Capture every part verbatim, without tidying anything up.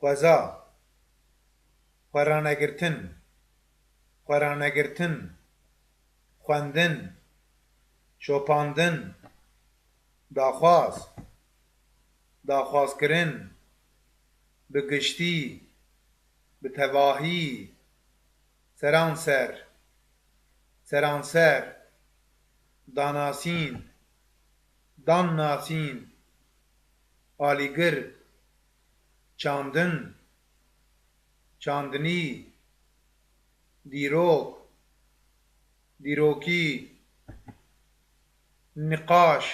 Xweza, xweranegirtin, xweranegirtin, xwendin, şopandin, daxwaz, daxwazkirin, bi giştî, bi tevahî, seranser, seranser, danasîn, dannasîn, alîgir, çandin, çandinî, dîrok, dîrokî, niqaş,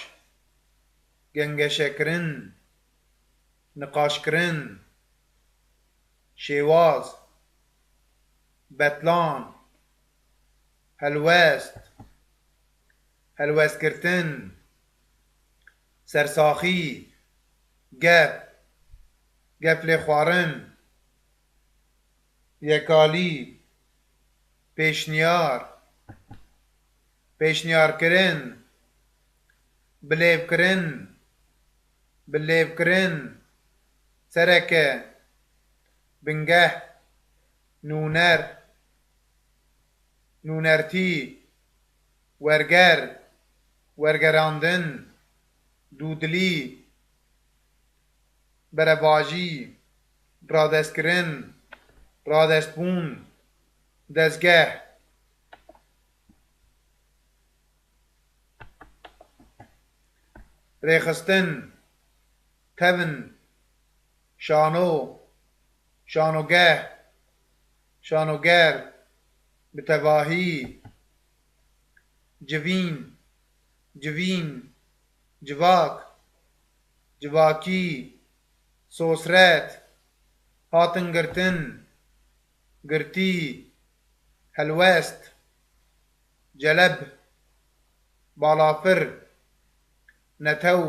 gengeşekirin, niqaşkirin, şêwaz, betlan, helwest, helwestgirtin, sersaxî, gef, geflêxwarin, yekalî, pêşniyar, pêşniyarkirin, bilêvkirin, bilêvkirin, sereke, bingeh, nûner, nûnertî, werger, wergerandin, dûdilî, berevajî, radestkirin, radestbûn, dezgeh, rêxistin, tevin, şano, şanogeh, şanoger, bi tevahî, civîn, civîn, civak, civakî, sosret, hatin girtin, girtî, helwest, celeb, balafir, netew,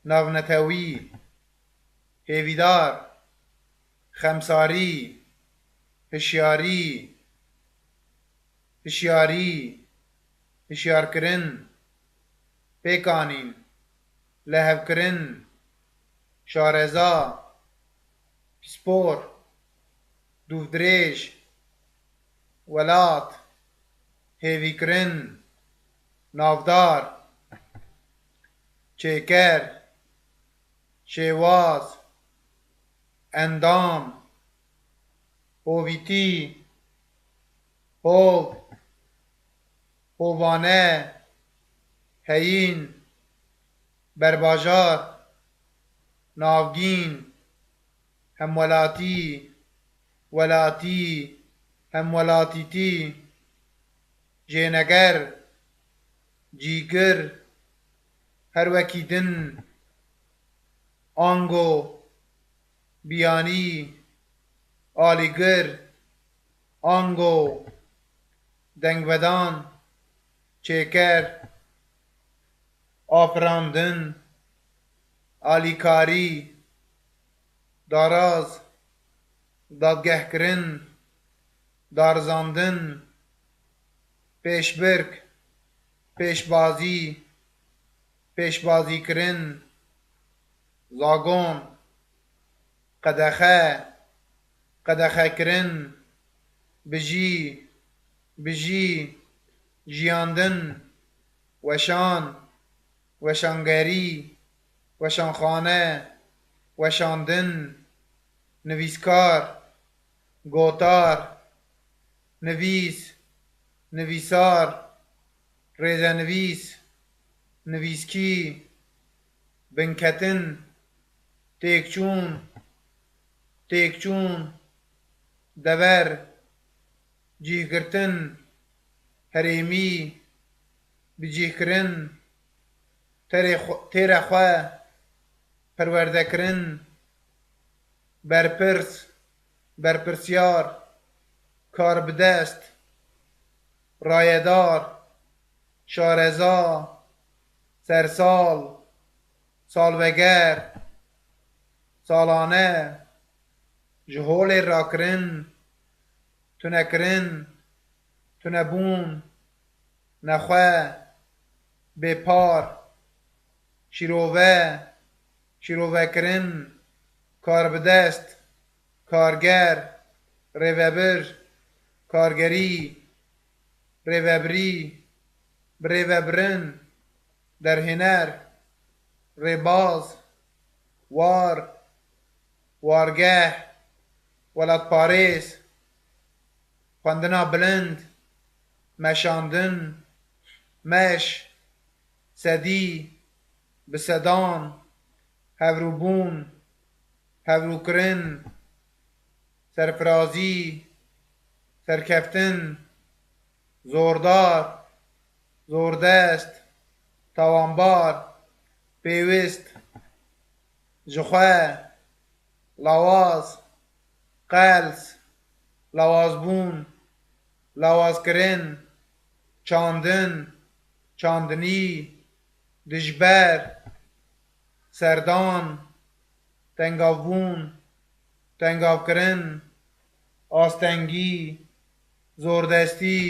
navnetewî, hêvîdar, xemsarî, hişyarî, hişyarî, hişyarkirin, pêkanîn, lehevkirin, şareza, pispor, dûvdirêj, welat, hêvîkirin, navdar, çêker, şêwaz, endam, hovîtî, hov, hovane, heyîn, berbajar, navgîn, hemwelatî, welatî, hemwelatîtî, jêneger, cîgir, her wekî din, ango, biyanî, alîgir, ango, dengvedan, çêker, afirandin, alîkarî, daraz, dadgehkirin, darizandin, pêşbirk, pêşbazî, pêşbazîkirin, zagon, qedexe, qedexekirin, bijî, bijî, jiyandin, weşan, weşangerî, weşanxane, weşandin, nivîskar, gotar, nivîs, nivîsar, rêzenivîs, nivîskî, binketin, têkçûn, têkçûn, dever, cîhgirtin, herêmî, bicîhkirin, terê xwe, têre xwe, perwerdekirin, berpirs, berpirsyar, karbidest, rayedar, şareza, sersal, salveger, salane, ji holê rakirin, tunekirin, tunebûn, nexwe, bêpar, şîrove, şîrovekirin, karbidest, karger, rêvebir, kargerî, rêvebirî, birêvebirin, derhêner, rêbaz, war, wargeh, welatparêz, xwendina bilind, meşandin, meş, sedî, bi sedan, hevrûbûn, hevrûkirin, serfirazî, serkeftin, zordar, zordest, tawanbar, pêwist, jixwe, lawaz, qels, lawazbûn, lawazkirin, çandin, çandinî, dijber, serdan, tengavbûn, tengavkirin, astengî, zordestî,